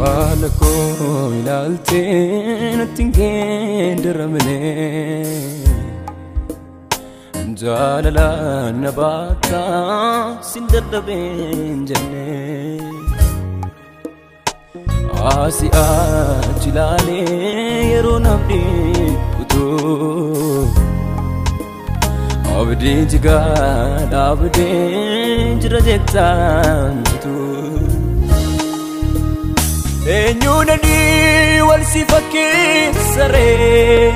Haala koo ilaaltee natti hin geeddaramne. Jaalalaan na baattaa sin dadhabeen jenne. Asii achi ilaalee yeroo namni kutuu. Abdii jigaa dhaabdee jira jettaan kutuu. Eenyuun ani wal si fakkeessaree?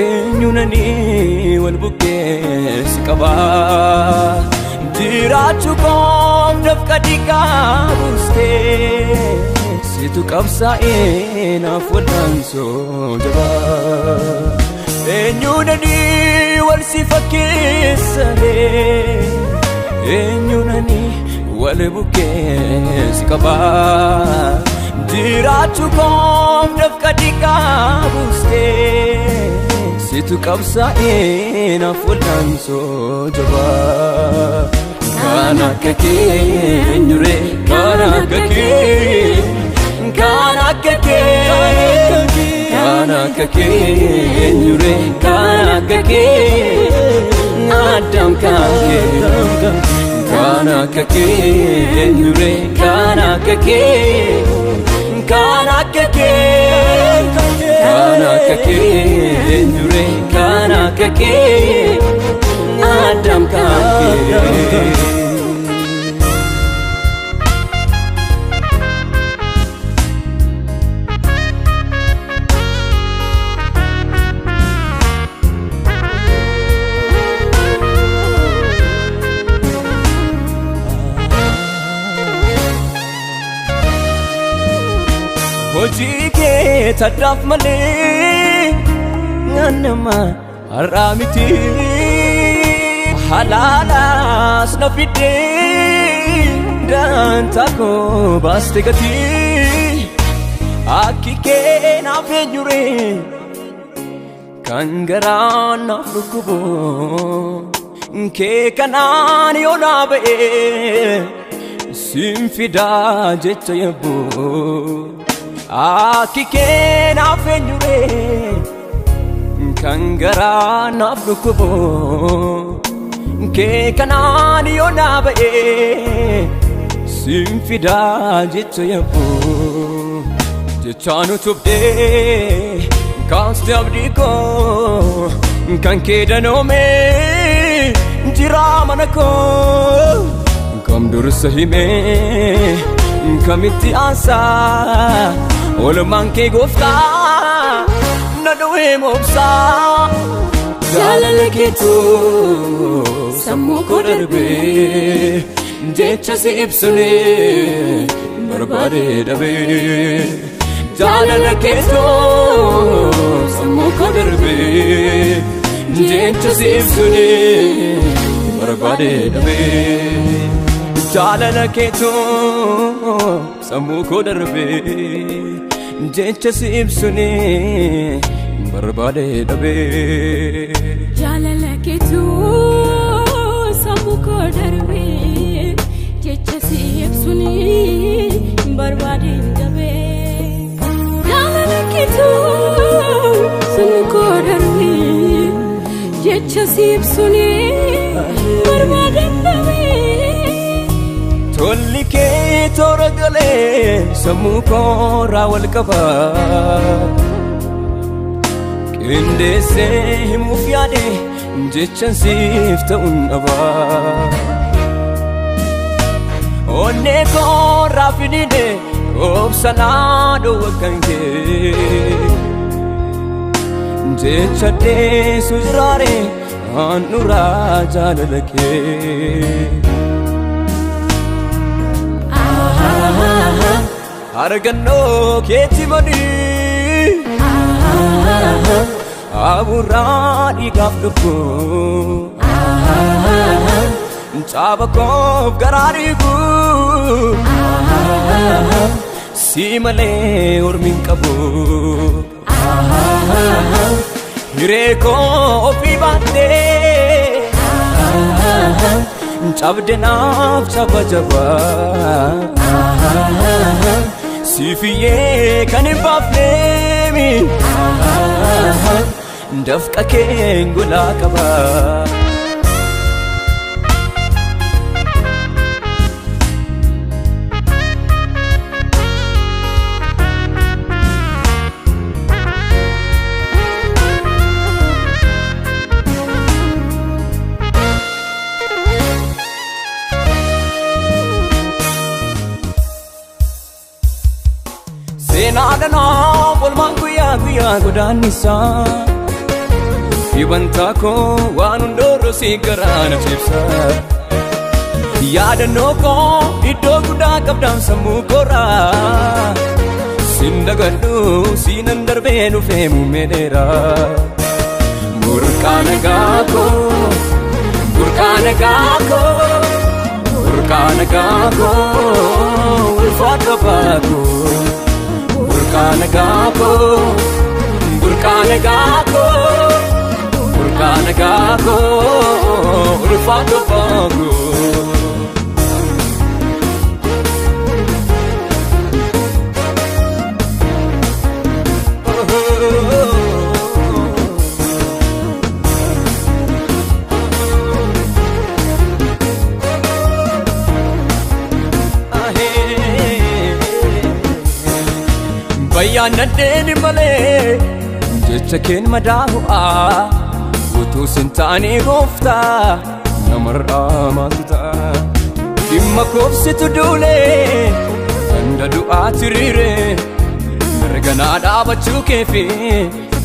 Eenyuun ani wal bukkeessi qabaa? Jiraachuu koof dafqa dhiigaa buustee, situ qabsaa'ee naaf wal'aansoo jabaa. Eenyuun ani wal si fakkeessaree? Eenyuun ani wal bukkeessi qabaa? Jiraachuu koof dafqa dhiigaa buustee, situ qabsaa'ee naaf wal'aansoo jabaa. Kan akka kee eenyuree? Kan akka kee, kan akka kee, kan akka kee eenyuree? Kan akka kee, addam kan kee. Kan akka kee eenyuree? Kan akka kee, kan akka kee, kan akka kee eenyuree? Kan akka kee, addam kan kee. Hojii kee taddaaf malee nama har'aa miti. Halaalaas na fiddee daantaa koo baaste gatii. Akki kee naaf eenyuree kan garaan naaf dhukkubu? Kee kanaan yoo naa ba'ee sin fidaa jecha yabbuu. Akki kee naaf eenyuree kan garaa naaf dhukkubu? Kee kanaan yoo naa ba'ee sin fidaa jecha yabbuu. Jechaan utubdee kaaste abdii koo, kan kee danoomee jira mana koo. Kam dursa himee kamitti aansaa? Oolmaan kee gooftaa na dhowee moobsaa. Jaalala keetu sammuu koo darbee, jecha si ibsunee barbaadee dhabee. Jaalala keetu sammuu koo darbee, jecha si ibsunee barbaadee dhabee. Jaalala keetu sammuu koo darbee, jecha si ibsunee barbaadee dhabee. Jaalala keetu sammuu koo darbee, jecha si ibsuun barbaadeen dhabee. Jaalala keetu sammuu koo darbee, jecha si ibsuun barbaadeen dhabee. Tolli kee toora galee sammuu koorraa wal qaba. Qindeessee himuuf yaade jechan siif ta'uun dhaba. Onnee koorraa fidide obsanaa dhowwa kan kee. Jecha deessu jiraare handhuraa jaalala kee. Argannoo keetti madii abuuraa dhiigaaf lubbuu, caaba koof garaa dhiigu, si malee ormi hin qabu. Hiree koo ofii baattee cabde naaf caba jabaa. Siifiyyee kan hin baafneemi dafqa keen golaa qaba. Seenaadhanaa olmaan guyyaa guyyaa godaannisaa Dhibantaa koo waan hundoorro si garaa na cibsa. Yaadannoo koo iddoo guddaa qabdaan sammuu kooraa Sin dagadhu siinan darbee dhufee muummee dheeraa. Burqaa nagaa koo, burqaa nagaa koo, burqaa nagaa koo, ulfaadhu abbaa koo. Burqaa nagaa koo, burqaa nagaa koo, burqaa nagaa koo, ulfaadhu abbaa koo. Bayyaan nadheeni malee jecha keen madaahu'a utuu sin taane gooftaa namarraa maaltu ta'a? Dhimma koofsitu duulee ganda du'aa tiriire mirganaa dhaabachuu keefi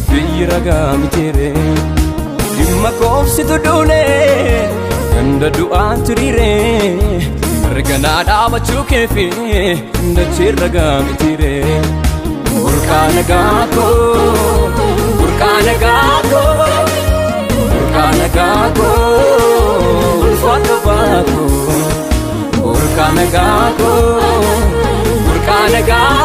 biyyi ragaa mitiire. Dhimma koofsitu duulee ganda du'aa tiriire mirganaa dhaabachuu keefi dachee ragaa mitiire. Burqaa nagaa koo, burqaa nagaa koo, burqaa nagaa koo, ulfaadhu abbaa koo. Burqaa nagaa koo, burqaa nagaa